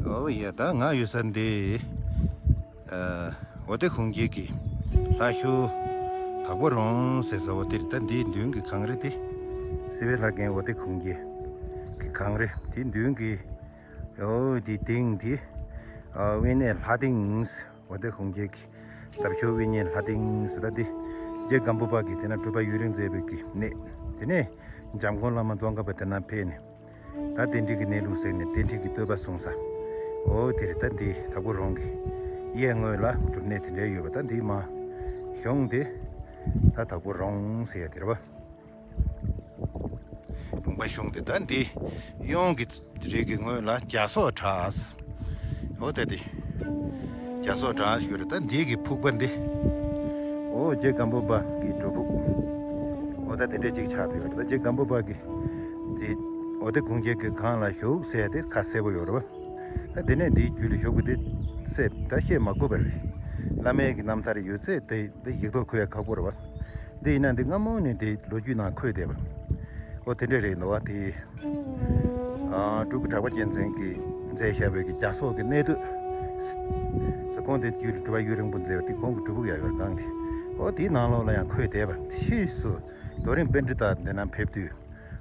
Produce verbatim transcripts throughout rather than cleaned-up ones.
ཨོ་ཡ། ད་ང་ཡོད་ས་འདི་ཨ་འོ་དེ་ཁུང་སྐྱེས་ཀྱི་ལྷ་ཤོད་དྭགས་པོ་རོང་ཟེར་ས་འོ་དེར། ད་འདིའི་མདུན་གྱི་གངས་རི་དེ་སེ་བའི་ལྷ་རྒན་འོ་དེ་ཁུང་སྐྱེས་ཀྱི་གངས་རི་དེའི་མདུན་གྱི་ཨོ་དེའི་སྟེང་དེ་ཨ་དབེན་གནས་ལྷ་སྡིངས། འོ་དེ་ཁུང་སྐྱེས་ཀྱི་ལྷ་ཤོད་དབེན་གནས་ལྷ་སྡིངས་ཟེར། ད་དེ་རྗེ་སྒམ་པོ་པ་གིས་དེ་ན་སྒྲུབ་པ་ཡུན་རིང་མཛད་པའི་གི་གནས། དེ་ནས་འཇམ་མགོན་བླ་མ་ཙོང་ཁ་པ་དེ་ན་ཕེབས་ནས། ད་རྟེན་འབྲེལ་གྱི་གནས་ལུགས་ཟེར་ནས་རྟེན་འབྲེལ་གྱི་བསྟོད་པ་གསུངས་ས། འོ་དེ་རེད། ད་འདི་དྭགས་པོ་རོང་གི་གཡས་ངོས་ལ་སྒྲུབ་གནས་དེ་འདྲའི་ཡོད་པ། ད་འདི་མ་གཞུང་དེ་ད་དྭགས་པོ་རོང་ཟེར་ཡ་དེ་རེད་པ། ལུང་པ་གཞུང་དེ་ད་འདི་གཡོན་གྱི་རིགས་ཀྱི་ངོས་ལ་རྒྱ་སོག་བྲག་འོ་ད་འདི་རྒྱ་སོག་བྲག་ཞུ་རེད། ད་འདི་གི་ཕུག་པ་འདི་འོ་རྗེ་སྒམ་པོ་པ་གི་སྒྲུབ་ཕུག་འོ་ད་དེ་འདྲས་ཅིག་ཆགས་བསྡད་ཡོད་རེད། ད་རྗེ་སྒམ་པོ་པ་གི་དེ་འོ་དེ་ཁུང་སྐྱེས་ཀྱི་གངས་ལ་བཞུགས་ཟེར་དེ་ཁ་གསལ་པོ་ཡོད་རེད་པ། ད་དེ་ནས་འདིའི་རྒྱུད་ལ་བཞུགས་པ་དེ་གསལ་ད་བཤད་མ་དགོས་པ་རེད། བླ་མའི་གི་རྣམ་ཐར་ཡོད་ཚད་དེ་དེ་ཡིག་ཐོག་འཁོད་ཡ་ཁག་པོ་རེད་པ། འདི་ཡིན་ན་འདི་སྔ་མོ་ནས་འདི་ལོ་རྒྱུས་ནང་འཁོད་བསྡད་པ། འོ་དེ་འདྲས་རེད་འདུག་བ། དེ་ཨ་སྤྲུལ་སྐུ་གྲགས་པ་རྒྱལ་མཚན་གྱིས་མཛད་བཞག་པའི་གི་རྒྱ་སོག་གི་གནས་བསྟོད་ཟེར། ཁོང་དེ་རྒྱུད་ལ་སྒྲུབ་པ་ཡུན་རིང་པོ་མཛད་པ་དེ་ཁོང་གི་སྒྲུབ་ཕུག་ཡང་ཡོད་རེད་གང་དེ། འོ་དེའི་ནང་ལོགས་ལ་ཡང་འཁོད་བསྡད་པ། དེ་ཕྱིས་སུ་རྡོ་རིང་པཎྜི་ཏ་འདི་ན་ཕེབས་དུས་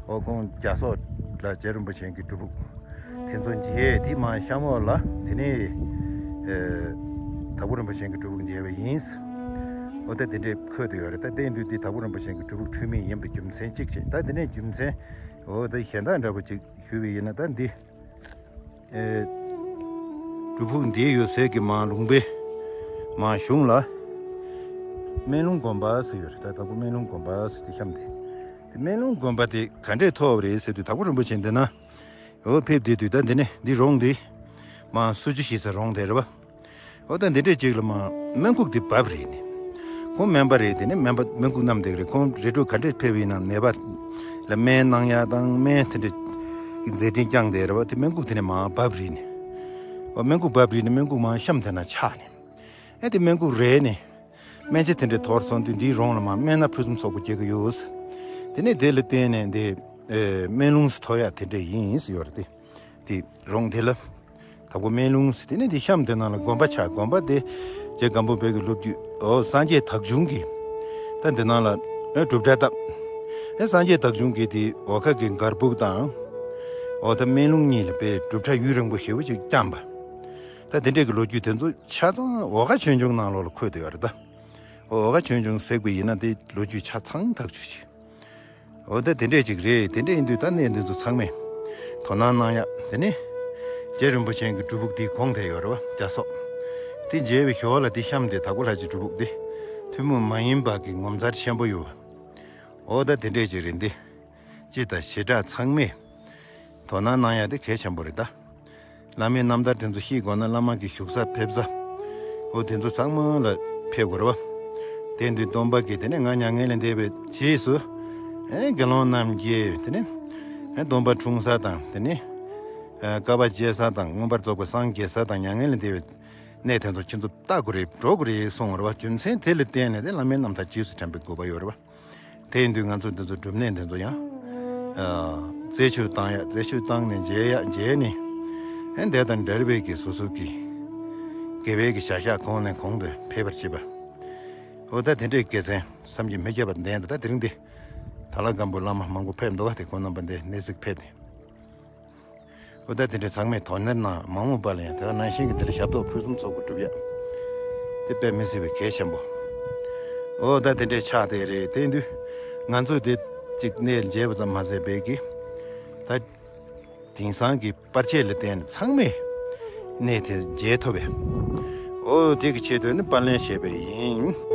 འོ་ཁོང་རྒྱ་སོག་ལ་རྗེ་རིན་པོ་ཆེ་གི་སྒྲུབ་ཕུག་དེ་ཚོ་མཇལ། དེ་མར་གཤམ་འོག་ལ་དེ་ནས་ཨེ་དྭགས་པོ་རིན་པོ་ཆེ་གི་སྒྲུབ་ཕུག་མཇལ་བ་ཡིན། འོ་ད་དེ་འདྲས་འཁོད་དུ་ཡོད་རེད། ད་བསྟན་དུས་དེ་དྭགས་པོ་རིན་པོ་ཆེ་གི་སྒྲུབ་ཕུག་འཁྲུལ་མེད་ཡིན་པའི་རྒྱུ་མཚན་གཅིག་བྱས། ད་དེ་ནས་རྒྱུ་མཚན་འོ་ད་གཞན་དག་འདྲ་པོ་ཅིག་ཞུས་པ་ཡིན་ན། ད་འདི་ཨེ་སྒྲུབ་ཕུག་འདི་ཡོད་སའི་གི་མར་ལུང་པའི་མར་གཞུང་ལ་སྨན་ལུང་དགོན་པ་ཟེར་ཡོད་རེད། ད་དྭགས་པོ་སྨན་ལུང་དགོན་པ་ཟེར་དེ་གཤམ་དེ། དེ་སྨན་ལུང་དགོན་པ་དེ་ག་འདྲས་ཐོག་རེད་ཟེར་དུས་དྭགས་པོ་རིན་པོ་ཆེ་འདི་ན་འོ་ཕེབས་བསྡད་དུས་ད་འདི་ནས་འདི་རོང་འདི་མར་སུ་ཇི་ཞེས་ས་རོང་དེ་རེད་པ། འོ་ད་འདི་འདྲས་ཅིག་ལ་མར་སྨན་ཁུག་དེ་བབས་རེད་ནི། ཁོང་སྨན་པ་རེད། དེ་ནས་སྨན་པ་སྨན་ཁུག་བསྣམས་བསྡད་རེད། ཁོང་རི་ཁྲོད་ག་འདྲས་ཕེབས་ཡིན་ན་ནད་པ་ལ་སྨན་གནང་ཡ་དང་སྨན་དེ་འདྲས་ཀྱི་མཛད་འཕྲིན་བསྐྱངས་བསྡད་རེད་པ། དེ་སྨན་ཁུག་དེ་ནས་མར་བབས་རེད་ནི། འོ་སྨན་ཁུག་བབས་རེད་ནི། སྨན་ཁུག་མར་གཤམ་དེ་ན་ཆགས་ནི། ཨེ་དེ་སྨན་ཁུག་རེད་ནི། སྨན་ཆ་དེ་འདྲས་དོར་སོང་དུས་འདིའི་རོང་ལ་མར་སྨན་སྣ་ཕུན་སུམ་ཚོགས་པོ་སྐྱེ་གི་ཡོད། དེ་ནས་དེ་ལ་བརྟེན་ནས་འདི་ཨེ་སྨན་ལུང་ཟེར་ཐོགས་ཡ་དེ་འདྲས་ཡིན་ཟེར་ཡོད་རེད་དེ། དེ་རོང་དེ་ལ་དྭགས་པོ་སྨན་ལུང་ཟེར། དེ་ནས་དེ་གཤམ་དེ་ནང་ལ་དགོན་པ་ཆགས། དགོན་པ་དེ་རྗེ་སྒམ་པོ་པའི་གི་སློབ་བརྒྱུད་འོ་སངས་རྒྱས་དག་འབྱུང་གིས་ད་འདི་ནང་ལ་ཨེ་སྒྲུབ་གྲྭ་བཏབ། ཨེ་སངས་རྒྱས་དག་འབྱུང་གིས་དེ་འོ་ཁ་གི་མགར་སྦུག་དང་འོ་ད་སྨན་ལུང་གཉིས་ལ་དཔེ་སྒྲུབ་གྲྭ་ཡུན་རིང་པོ་ཞེ་པོ་ཅིག་བསྐྱངས་པ། ད་དེ་འདྲས་ཀྱི་ལོ་རྒྱུས་དེ་ཚོ་ཆ་ཚང་འོ་ཁ་ཆོས་འབྱུང་ནང་ལོགས་ལ་འཁོད་བསྡད་ཡོད་རེད་ད། འོ་ཁ་ཆོས་འབྱུང་ཟེར་བ་ཡིན་ན་དེ་ལོ་རྒྱུས་ཆ་ཚང་ཐག་ཆོད་ཅིག་འོ་ད་དེ་འདྲས་ཅིག་རེད། དེ་འདྲས་ཡིན་དུས་ད་གནས་འདི་ཚོ་ཚང་མས་དོ་སྣང་གནང་ཡ། དེ་ནས་རྗེ་རིན་པོ་ཆེ་གི་སྒྲུབ་ཕུག་འདི་གོང་དེ་ཡོད་རེད་པ། རྒྱ་སོག་དེ་མཇལ་བའི་ཞོར་ལ་དེ་གཤམ་དེ་དྭགས་པོ་ལྷ་རྗེ་སྒྲུབ་ཕུག་འདི་ཐུན་མོང་མ་ཡིན་པ་གི་ངོ་མཚར་ཆེན་པོ་ཡོད། འོ་ད་དེ་འདྲས་ཅིག་རེད། འདི་སྤྱི་དང་ཞེ་དྲག་ཚང་མས་དོ་སྣང་གནང་ཡ་དེ་གལ་ཆེན་པོ་རེད་ད། བླ་མའི་རྣམ་ཐར་དེ་ཚོ་ཤེས་དགོས་ན་བླ་མ་གི་བཞུགས་ས་ཕེབས་ས་འོ་དེ་ཚོ་ཚང་མ་ལ་ཕེབས་དགོས་རེད་པ། དེ་དུས་སྟོན་པ་གིས་དེ་ནས་ང་མྱ་ངན་ལས་འདས་པའི་རྗེས་སུ་ཨེ་དགེ་སློང་རྣམས་ཀྱིས་དེ་ནས་ཨེ་སྟོན་པ་འཁྲུངས་ས་དང་དེ་ནས་ཨེ་བསྐལ་པ་བྱེ་ས་དང་མངོན་པར་རྫོགས་པའི་སངས་རྒྱས་ས་དང་མྱ་ངན་ལས་འདས་པའི་གནས་དེ་ཚོ་ཁྱེད་ཚོ་ལྟ་དགོས་རེད། འགྲོ་དགོས་རེད་གསུངས་པ་རེད་པ། རྒྱུ་མཚན་དེ་ལ་བརྟེན་ནས་དེ་བླ་མའི་རྣམ་ཐར་རྗེས་སུ་དྲན་པའི་དགོས་པ་ཡོད་རེད་པ། དེ་ཡིན་དུས་ང་ཚོ་འདི་ཚོ་སྒྲུབ་གནས་འདི་ཚོ་ཡང་ཨ་རྩད་ཆོད་བཏང་ཡ། རྩད་ཆོད་བཏང་ནས་མཇལ་ཡ། མཇལ་ནས་ཨ་འདི་དང་འབྲེལ་བའི་གི་སོ་སོ་གི་དགེ་བའི་གི་བྱ་གཞག་གོང་ནས་གོང་དུ་འཕེལ་བར་བྱེད་པ། འོ་ད་དེ་འདྲའི་དགེ་མཚན་བསམ་གྱིས་མི་ཁྱབ་པ་ལྡན་འདུག་ད་དེ་རིང་འདི་དྭགས་ལྷ་སྒམ་པོ་བླ་མ་མང་པོ་ཕེབས་འདུག་ད་ཁོང་རྣམ་པ་འདི་གནས་གཟིགས་ཕེབས་ཏེ། འོ་ད་དེ་འདྲའི་ཚང་མས་དོ་སྣང་གནང་། མ་འོངས་པ་ལ་ཡང་དེ་ག་ནང་བཞིན་གྱི་འདི་ལ་ཞབས་ཏོག་ཕུན་སུམ་ཚོགས་པ་སྒྲུབ་ཡ་དེ་དཔེ་མི་སྲིད་པའི་གལ་ཆེན་པོ། འོ་ད་དེ་འདྲའི་ཆགས་བསྡད་རེད། དེ་ཡིན་དུས་ང་ཚོས་དེ་གཅིག་གནས་མཇལ་བ་ཙམ་མ་ཟད་པའི་གི་ད་དེང་སང་གི་པར་ཆས་ལ་བརྟེན་ནས་ཚང་མས་གནས་དེ་མཇལ་ཐུབ་པས། འོ་དེ་གི་ཆེད་དུ་ནི་པར་ལེན་བྱས་པ་ཡིན།